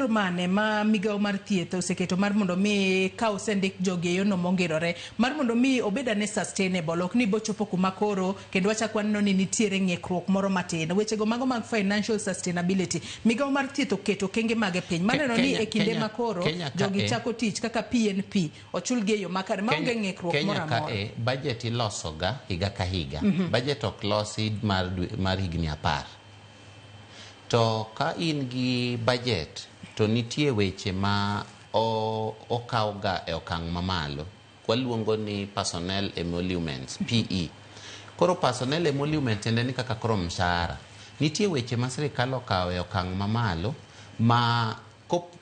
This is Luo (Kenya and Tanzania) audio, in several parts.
chenro mane ma migawo mar thieth oseketo mar mondo mi ka osendik jogi e yono mongirore mar mondo mi obed ane sustainable, ok ni bochopo kuma koro kendo wachak waneno ni nitiere ng'ikruok moro matin? Wechego mago mag financial sustainability, migawo mar thieth oketo okenge mage piny maneno ni e kinde ma koro Kenya ka jogi e- chako tich kaka PNP ochulgi e yo makare maonge ng'ikruok Kenya moro ka amora? e budget ilosoga higa ka higa. Budget ok losi mar higni 10. To ka in gi budget to nitie weche ma okawga e okang' mamalo. Waluongo ni personnel emoluments, PE. Koro personnel emolument tiende ni kaka koro mshahara. Nitie weche ma sirikal okawo e okang' mamalo ma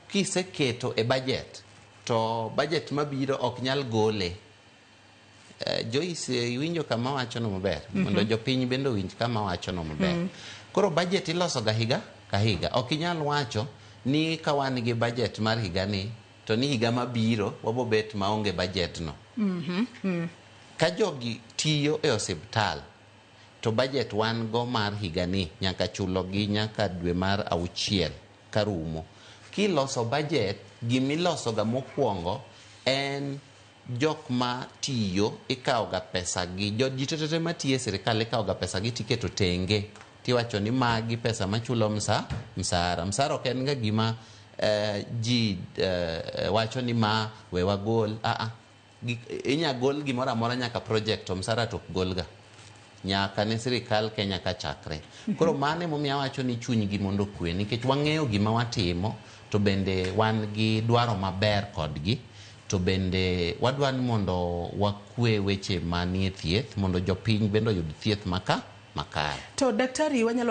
kiseketo e budget to budget mabiro ok nyal gole. Joyce, iwinjo kama wachono maber? Mondo jopiny bende owinj kama wachono maber. Koro budget iloso ga higa ka higa. Ok inyal wacho ni ka wan gi budget mar higani to ni higa mabiro wabobet maonge budget no. Ka jogi tiyo e osiptal to budget wan go mar higani nyaka chulogi nyaka dwe mar auchiel karumo. Kiloso budget, gimiloso ga mokwongo en jok ma tiyo, ikawo ga pesa gi jo ji tete matiyo e sirikal, ikawo ga pesa gi tiketo tenge, tiwacho ni magi pesa machulo msahara. Msahara ok en ga gima ji wacho ni ma we wagol. Aa, inya gol gimoro amora nyaka project, to msahara to ok gol ga nyaka ne sirikal Kenya ka chakre. Koro mano emomiyo awacho ni chunygi mondo okwe, nikech wang'eyo gima watimo, to bende wan gi dwaro maber kodgi, to bende wadwa ni mondo wakwe weche manie thieth mondo jopiny bende oyud thieth makare. To daktari, wanyalo